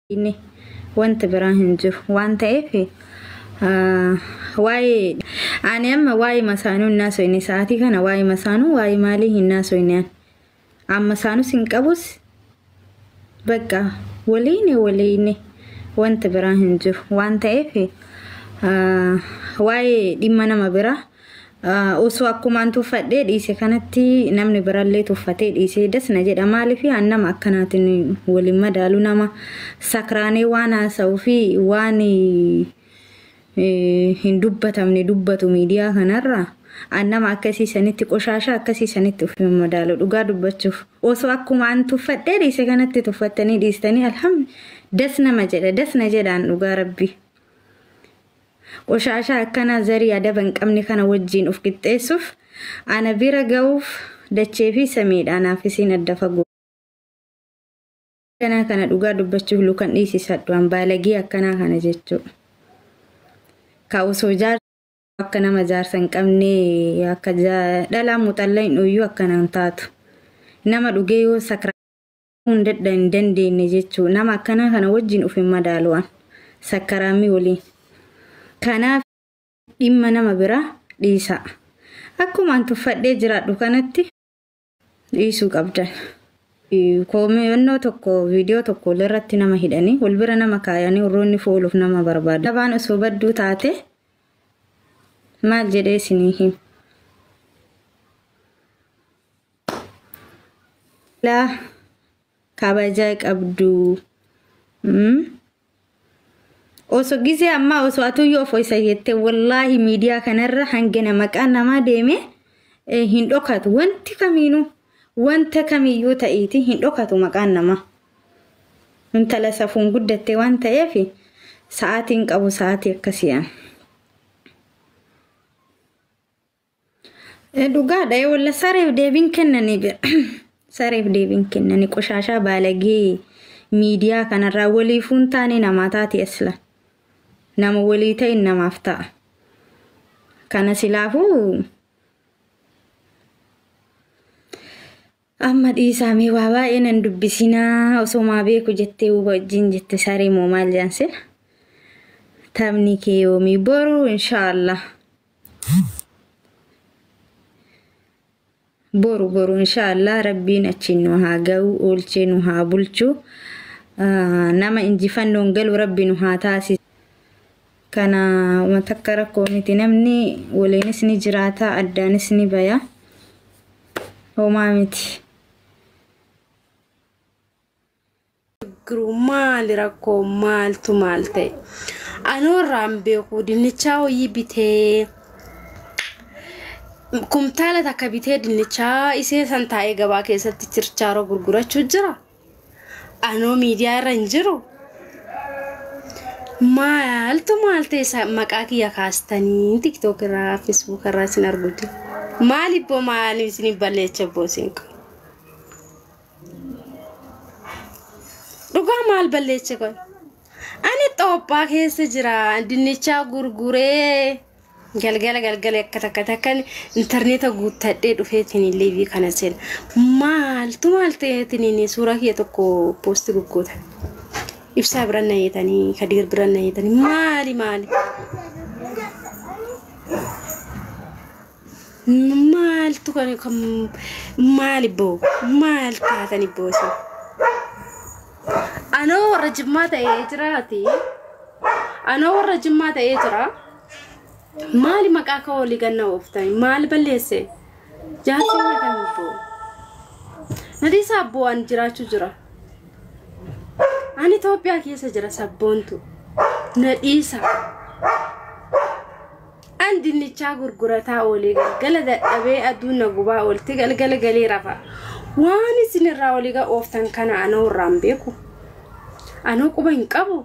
Inni wanta biraa hin jiru waan ta'eef, waa'ee ani amma waa'ee masaanuu hin naasoyne. Sa'aatii kana waa'ee masaanuu, waa'ee maalii hin naasoyne. Amma saanus hin qabus, bakka waliin waliin wanta biraa hin jiru waan ta'eef, waa'ee dhimma nama biraa osoo akkumaan tuffadhee dhiise kanatti namni birallee tuffatee dhiisee dasna jedha. Maaliif an nama akkanaatiin waliin madaalu? Nama sakraanee waan haasa'uu fi waan hin dubbatamne dubbatu miidiyaa kanarra, an nama akkasii sanitti, qoshaashaa akkasii sanitti of hin madaalu. Dhugaa dubbachuuf, osoo akkumaan tuffadhee dhiise kanatti tuffattanii dhiistanii, alhamdu, das nama jedha, dasna jedhaan. Dhugaa rabbi. Qoshaashaa akkanaa zarii adaba hin qabne kana wajjin of qixxeessuuf, ana bira ga'uuf dachee fi samiidha anaaf isiin adda fagoo. Akkanaa kana dhugaa dubbachuuf lukan dhiisisadhu an baalagii akkanaa kana jechuudha. Ka osoo jaarsa akka nama jaarsa hin qabne, akka dhalaa muuxallaa hin dhuyyuu akkanaan taatu. Nama dhugee yoo sakraa hunda hin dandeenye jechuudha. Nama akkanaa kana wajjin of hin madaalu an sakkaraamii waliin. Kanaaf dhimma nama biraa dhiisa. Akkumaan tuffadhee jiraadhu kanatti dhiisuu qabdan. Koomiyannoo tokko, viidiyoo tokko walirratti nama hidhanii wal bira nama kaayanii warroonni fooluuf nama barbaadu. Dabaan osoo badduu taate maal jedhee isinii him? Laa kabajaa qabdu. Osoo gizee ammaa osoo atuyyoo of isa jettee, wallaahi miidiyaa kanarra hangana maqaan namaa deeme hin dhokatu. Wanti kamiinuu, wanta kamiyyuu ta'iiti, hin dhokatu maqaan namaa. Intala safuun guddatte waan ta'eef sa'aatiin qabu sa'aatii akkasii an. Dhugaadha, walla sareef deebiin kennanii bira. Sareef deebiin kennanii qoshaashaa baalagee miidiyaa kanarraa waliifuun taane namaa taati asla. Nama walii ta'in namaaf ta'a. Kana silaafuu amma dhiisaamee waa baay'ee nan dubbisinaa. Osoo maa beeku jettee wajjin jette saree moo maal jaansina? Taphni kee yoomii? Boru inshaallah. Boru boru inshaallah rabbiin achiin nu haa ga'u, oolchee nu haa bulchu. Nama injifannoon galu rabbi nu haa taasisu. Kana takka rakkoo miti, namni waliinis ni jiraata, addaanis ni baya. Homaa miti. Giruu maali rakkoo, maaltu maal ta'e? Anoo irraan beeku, dinnichaa wayii bitee, kumtaala takka bitee, dinnichaa isee san taa'ee gabaa keessatti chirchaaroo gurgurachuu jira. Anoo miidiyaa irra hin jiru. Maaltu maal ta'e maqaa kiyya kaastanii TikTok irraa, Facebook irraa isin argu jira? Maal ibboo, maaliif isin balleecha ibboo isin qabu? Dhugaa maal balleecha qoy? Ani Xoophaa keessa jira. Dinnichaa gurguree galgala galgala akka takka takkan intarneeta guuttadhee dhufeetiin liivii kana seena. Maaltu maal ta'eetiin suuraa kiyya tokko poosti guggoota? Ibsaa bira na yeetanii, Kadiir bira na yeetanii, maali maali? Maaltu kan maali boo? Maal taatani boo isin? Anoo warra Jimmaa ta'ee jiraati. Anoo warra Jimmaa ta'ee jira. Maali maqaa koo olii ganna ooftani? Maal balleesse? Jaarsi biyya kamii boo? Nadii saabboo an jiraachuu jira. Ani Itoophiyaa keessa jira, sabboontu. Na dhiisa. An dinnichaa gurgurataa oolee galgala dadhabee aduun na gubaa oolti, galgala galee rafa. Waan isin irraa olii ga ooftan kana anoo irraan beeku. Anoo quba hin qabu.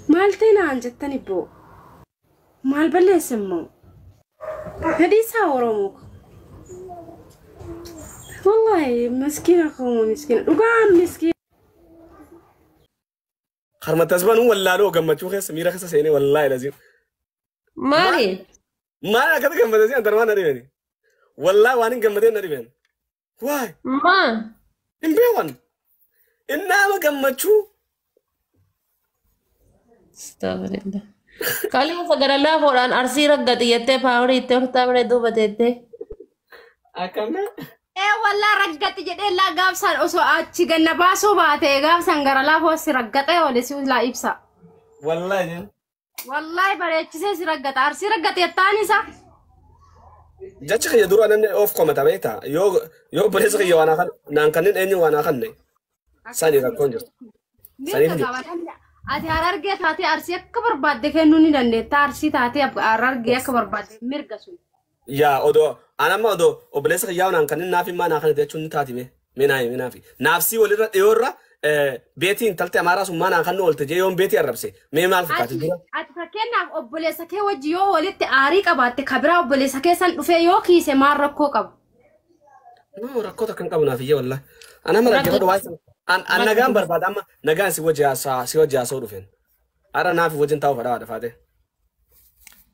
Maal ta'e naan jettan ibboo? Maal balleesse immoo? Nadhiisaa Oromoo. Wallaahi miskiina koo, miskiina, dhugaan miskiina. Harmatti as banuu wallaaloo gammachuu keessa miira keessa seenee, wallaahi laziim. Maali? Maal akkata gammadee si antarmaan na dhibeen? Wallaahi waan hin gammadeen na dhibeen. Waay Maa? hin beekan. Innaama gammachuu. Astagfirullah. Kali sagara laafoodhaan arsii raggati jettee paaworii itti hortaa bira duuba teettee. Akkamna? Ee wallaa raggati jedhee laa gaafsan osoo achi ganna baasuu baate gaafsan gara laafoo si raggaxee oole si laa ibsa. Wallaahi jeen. Wallaahi bareechisee si raggata arsii raggate jettaan isa. Jechi kiyya dura namni of komata beektaa yoo yoo obboleessi kiyya waan hakan naan kanneen eenyu waan hakanne sani rakkoon jirtu. Saniif Mirga jirtu. qaba namni ati harargee taatee arsii akka barbaadde kennuu ni dandeetta arsii taatee harargee akka barbaadde mirga sun. Yaa odoo an amma odoo obboleessa kiyyaa naan kanneen naaf himaa naa kana jechuun ni taati mee mee naa himi naafi naafsii walirra dhiyoorra beetii intalti amaaraa sun maa naan kan oolte jee yoon beetii arrabse mee maal fakkaati Ati dura. ati fakkeenyaaf obboleessa kee wajji yoo walitti aarii qabaatte kabiraa obboleessa kee san dhufee yoo kiise maal rakkoo qabu? No rakkoo takka hin qabu naaf iyyee wallaahi. An amma dhaggeeffadhu waan an an nagaan barbaada amma nagaan si wajji haasaa si wajji haasa'uu dhufeen. Har'a naafi wajjin taa'uu fedhaa haadha faatee.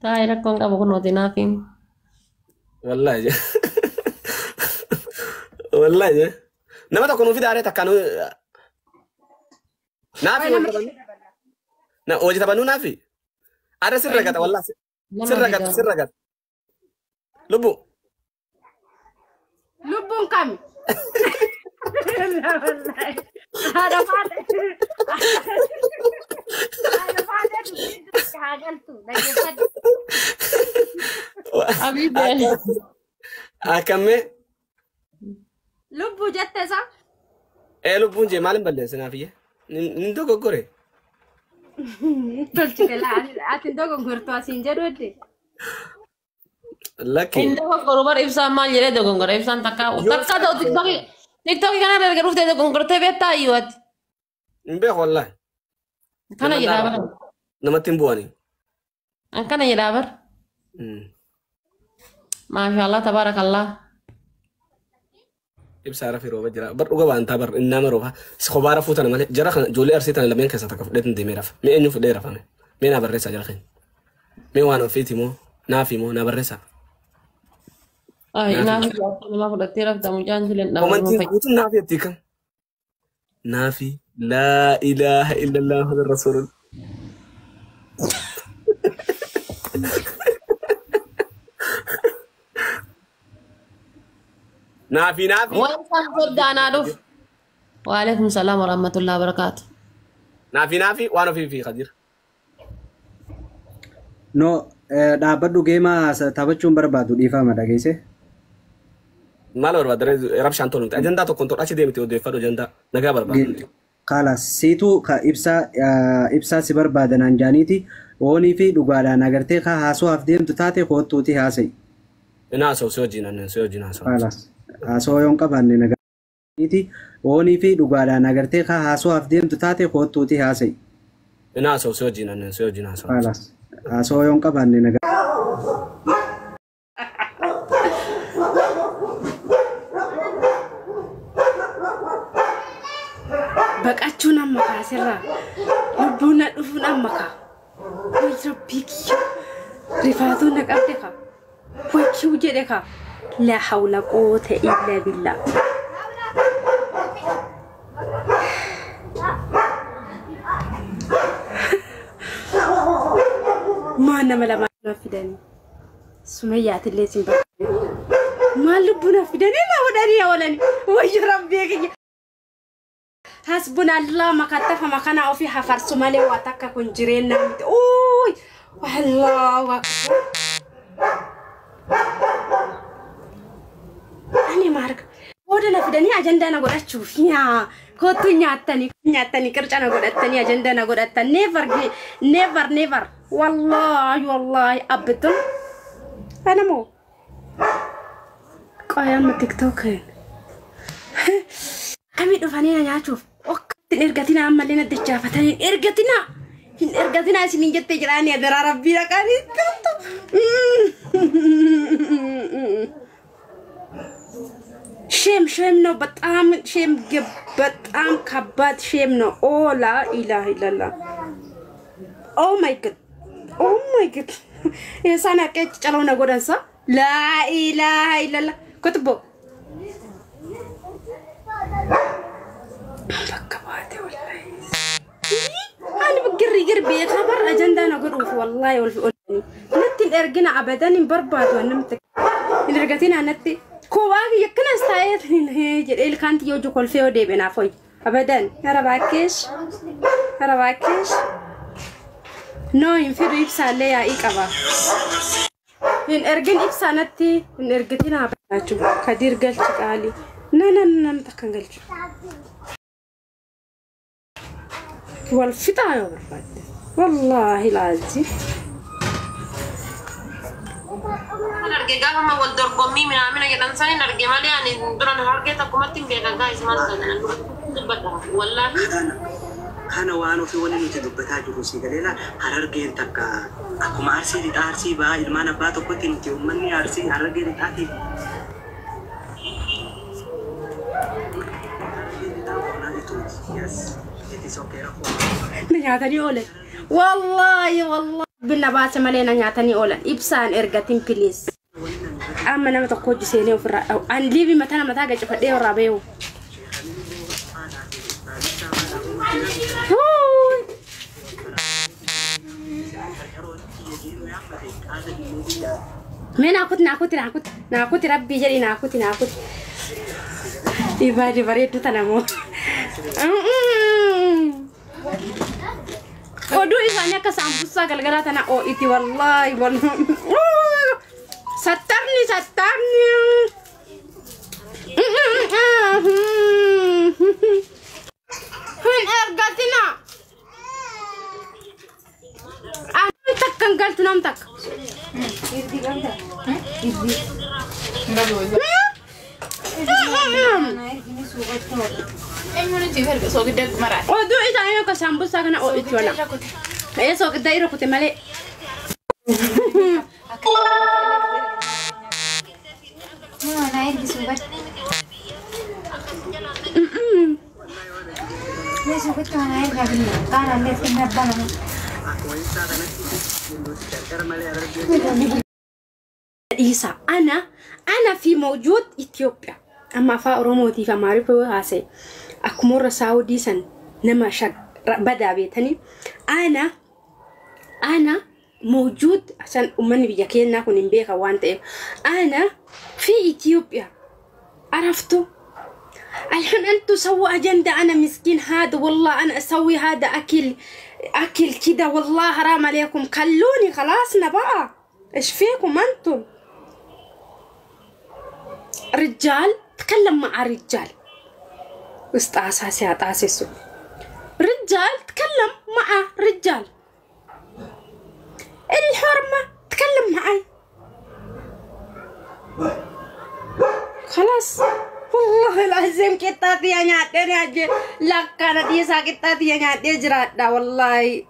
Taa'ee rakkoon qabu kunooti naafiin. Wallaahi jee. Wallaahi jee. Nama tokko nuu fidaaree takka nuu naafi Wayi nama wajji taphannu. Na wajji taphannu naafi. Har'a sirra gata wallaahi. Nama Sirra gata fidaa. Sirra gata. Lubbu. Lubbuun kami? Haadha faatee. Haadha faatee dubbiin dubbii haa galtu dhaggeeffadhu. Abiibeen. Akkammee. Lubbuu jette isa? Ee lubbuun jee maalin balleesse naafiyyee? Ni dogoggore. Tolchite laa ati hin dogoggortu asiin jedhu hedde. Lakki. Hin dogoggoru bar ibsaan maal jedhee dogoggora ibsaan takka Yoo takka ta'u tiktookii tiktookii kana erga dhuftee dogoggortee beektaa iyyuu ati. Hin beeku wallaahi. Kana Nama jedhaa bar. Namatti hin bu'anii. An kana jedhaa bar. Maashaallah tabaarakallah. Ibsaa rafii rooba jira. Bar dhuga waan taa bar innama rooba. Kophaa rafuu tana malee jara kana ijoollee arsii tana lameen keessaa takka fudheetin deemee rafa. Mee eenyu fudhee rafame? Mee naa barreessaa jara keenya. Mee waan ofiiti moo naafi moo naa barreessaa. Ay Naafi. naafi jaarsa namaa fudhattee rafta mucaan sileen dhabamuu Komantiin fayyada. guutuun naafi jetti kan. Naafi laa ilaaha illallah Muhammadur rasuulullah. Naafi naafi. Waan isaan soddaanaa dhufu. Waalaikum salaam warahmatullahi wabarakaatu. Naafi naafi waan ofii fi Khadiir. No, dhaabbadhu geema taphachuun barbaadu dhiifama dhageesse. Maal barbaadda rabshaan tolu ajandaa tokkoon tolu achi deemte odeeffadhu ajandaa nagaa barbaaddu. Kaalas siitu ka ibsaa ibsaa si barbaadanaan jaaniiti oonii fi dhugaadhaan agartee ka haasoo'aaf deemtu taate koottuuti haasa'i. Inaa haasa'u si wajjin annen si wajjin haasa'u. Kaalas haasoo yoon qabaanne nagaaniiti oonii fi dhugaadhaan agartee ka haasoo'aaf deemtu taate koottuuti haasa'i. Inaa haasa'u si wajjin annen si wajjin haasa'u. Kaalas haasoo yoon qabaanne nagaa. Baqachuun amma kaasirraa lubbuun na dhufuun amma kaa. Way rabbii kiyya rifaatuun na qabde kaa. Way kiw jedhe kaa. Laa hawla quwwata illaa billaa. Maal nama lamaa na fidanii? Sumayyaatillee sin barbaade. Maal lubbuu na fidanii na godhanii oolanii? Wayyo rabbii kiyya. Hasbunallah makattafa makana ofii hafarsu malee waa takka kun jireenya miti. Uuy! Allahu akbar. Ani maarga. Booda na fidanii ajandaa na godhachuuf nyaa kottu nyaattanii nyaattanii qirca na godhattanii ajandaa na godhattan never never never wallaahi wallaahi abbitun ana moo qoy amma tiktok akkamii dhufanii na nyaachuuf okkatti hin ergatina ammallee na dachaafatanii hin ergatina hin ergatina isiniin jettee jiraanii adaraa rabbii dhaqanii shame shame ነው። በጣም shame በጣም ከባድ shame ነው። ኦ ላ ኢላሃ ኢለላህ oh my God oh my God የሳን አቀጭ ጨለው ነጎደንሳ ላ ኢላሃ ኢለላህ ኩትቦ በቃ ባቴ ወላሂ ani ግሪ Kadiir beekaa bar ajandaa na godhuuf wallaahi ol olani. Natti hin ergina abadan hin barbaadu namti. Hin ergatina natti. Kowaa kiyya akkanas taa'ee jedhee ilkaan tiyyoo hojii kolfee yoo deebi'e naaf hoyi. Abadan. Hara baakkeesh. Hara baakkeesh. No hin fidu ibsaallee yaa'ii qaba. Hin ergin ibsaa natti hin ergatina abadan. Kadiir galchi qaalii. Na na na takka hin galchu. Wal fixaa yoo barbaadde. Wallaahi laazim. Kan arge gaafa wal dorgommii minaamina jedhan san hin arge malee ani duran harkee takkumatti hin beekan gaa'is maal sana dubbadha wallaahi. Kana waan ofii waliin nuti dubbataa jirru si galeela harargeen takka akkuma arsii lixaa arsii ba'aa ilmaan abbaa tokkotti nuti uummanni arsii harargee lixaatiif. Na nyaatanii oolan. Wallaahi wallaahi. Binna baase malee na nyaatanii oolan. Ibsaan ergatin piliis. Amma nama tokko hojii seenee ofirraa dhawu. Ani liibii mataa mataa gacifadhee irraa beeku. Mee naakuti naakuti naakuti naakuti rabbii jedhi naakuti naakuti. Ibaadi bareeddu tana moo. Oduu isaanii akka saambussaa galgalaa tana oo'iti wallaahi wallaahi. Sattarni sattarni. Hin ergatina. Ani takka hin galchu nam takka. Oduu isaanii akka saambussaa kana oo'iti wala. Ee soogidda irra kute malee. Isa ana fi mawjuud Itoophiyaa amma afaan Oromootii fi Amaariffaa yoo haasa'e akkuma warra Saawudii san nama badaa beetanii ana mawjuud san uummanni biyya keenyaa kun hin beekan waan ta'eef ana fi Itoophiyaa عرفتوا الحين انتوا سووا اجنده انا مسكين هذا والله انا اسوي هذا اكل اكل كده والله حرام عليكم خلوني خلاصنا بقى ايش فيكم انتم رجال تكلم مع رجال استعساس يا تعسسو رجال تكلم مع رجال الحرمه تكلم معي خلاص والله العظيم قطعتي يا نياتي لكان ديسا قطعتي يا نياتي جرادة والله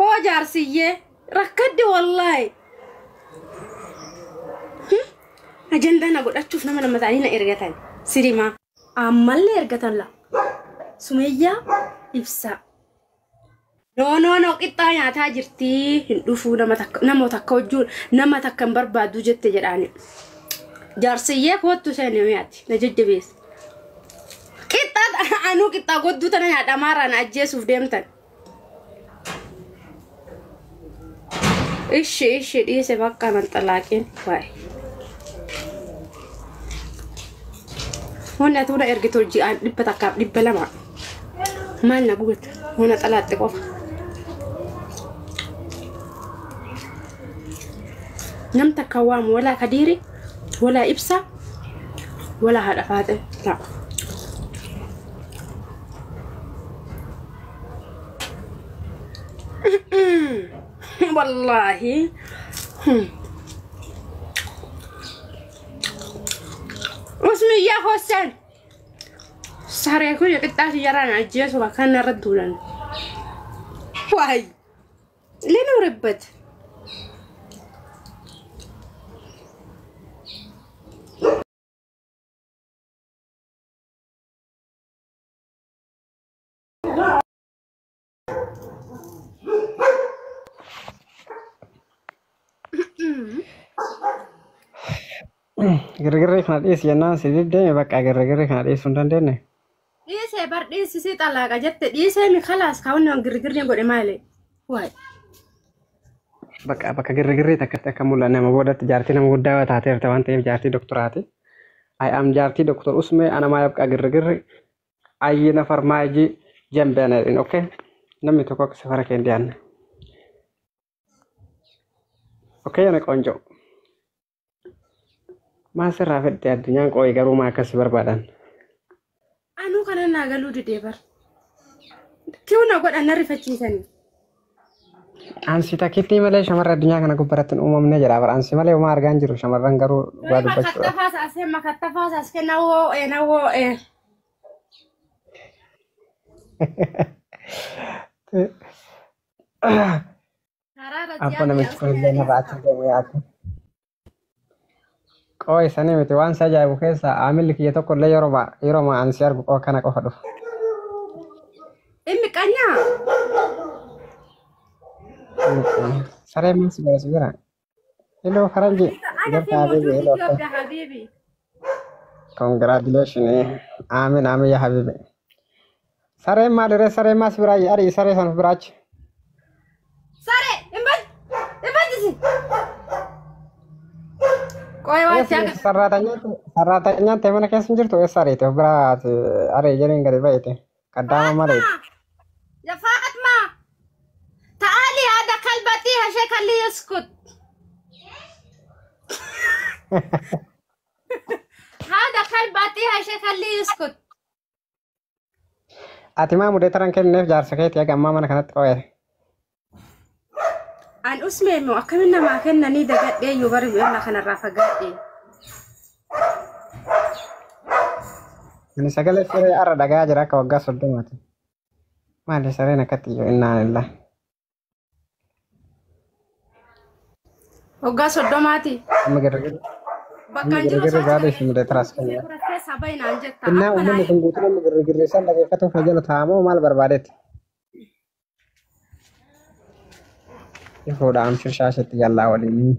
هو جارسية ركدي والله أجندة أنا أقول أشوف نما لما تعلينا إرجعتان سيرما أمال إرجعتان لا سمية إبسا No no no qixxaa nyaataa jirti hin dhufuu nama takka wajjuun nama takka hin barbaadu jette jedhaani. Jaarsiyyee kottu seenee mi'aati na jajjabeessa. Qixxaa anuu qixxaa godduu tana nyaadhamaarraa na ajjeesuuf deemtan. Ishi ishi dhiise bakka manxalaaqeen waa'ee. Wanni ati hunda ergitu ji'aan 100 fi 200 maal na guuta hona xalaatte qofa. Nam takka waamu walaa kadiiri walaa ibsa walaa haadha faaxe ta'a. Wallaahi. Usmiyyaa Hossein. Saree kun qixxaati jaraan ajjeesu bakka irra duulan. Waay. Lenooribbat. Girgirri kana dhiisi jennaan si diddeeme bakka girgirri kana dhiisuu hin dandeenye. Dhiisee bar dhiisisii xalaaqa jette dhiisee mi khalaas kaawwanni waan girgirri godhe maali? Waay. Bakka bakka girrigirrii takkatti akka mul'anne nama boodatti jaartii nama guddaa taateerta waan ta'eef jaartii doktoraati. I am jaartii doktor Usmee ana maa yabqaa girrigirri ayyina farmaajii jambeen jedhin okay? Namni tokko akka safara kee hin dhiyaanne. Okay yana qoonjoo. Maal sirraa fedhte addunyaan qooyi garuu maa akkas barbaadan? Anuu kana naa galuu didee bar. Kiwna godhan na rifachiisanii. Ansi takkiitti malee shamarra addunyaa kana gubbaratti hin uumamne jedha bara. Ansi malee homaa argaa hin jiru shamarran garuu dhugaa dubbachuudhaaf. Makattafaas asee makattafaas as kenna woo'ee na woo'ee. Karaara Abbo namichi kun illee narraa achi deemu yaadu. Qooyi sanii miti waan si ajaa'ibu keessaa aamilli kiyya tokko illee yeroo ansi argu qoo kana qofa dhufa. Inni qanyaa. Saree maal si godha si bira? Hello faranji. Ana fi Jirta habibi موجود hello. Itoophiyaa habibi. Congratulations. Aamin aamin yaa habibi. Sareen maaliree sareen maal si biraa arii saree san biraachi. Saree hin bajjisi. Qoy waan si agarsiisu. Sarraatanyaan ta'e mana keessa hin jirtu eessa ariite of biraa arii jedheen gadi ba'ite. Kaddaama maleeti. يا فاطمة تعالي هذا كلبتي هشي خليه يسكت. هذا كلبتي هشي خليه يسكت. Ati maa mudee taran kenneef jaarsa keetii haga ammaa mana kanatti qo'ee. An usmee immoo akkamiin namaa kennanii dagadhee yoo bari mi'oona kanarraa fagaadhee. Ani sagalee siree arra dhagaa jira akka waggaa 30ti. Maali sareen akkatti iyyuu innaan illaa. Waggaa 30ti. Amma girgirri Bakka hin jiru girgirri gaarii isin mudee taraas kenna. Keessaa baay'inaan jetta. Innaa uummanni kun guutuu namni girgirri isaan dhageeffatuuf jala taa'amoo maal barbaadetti? Ifuudha amshir shaashetti yallaa waliin.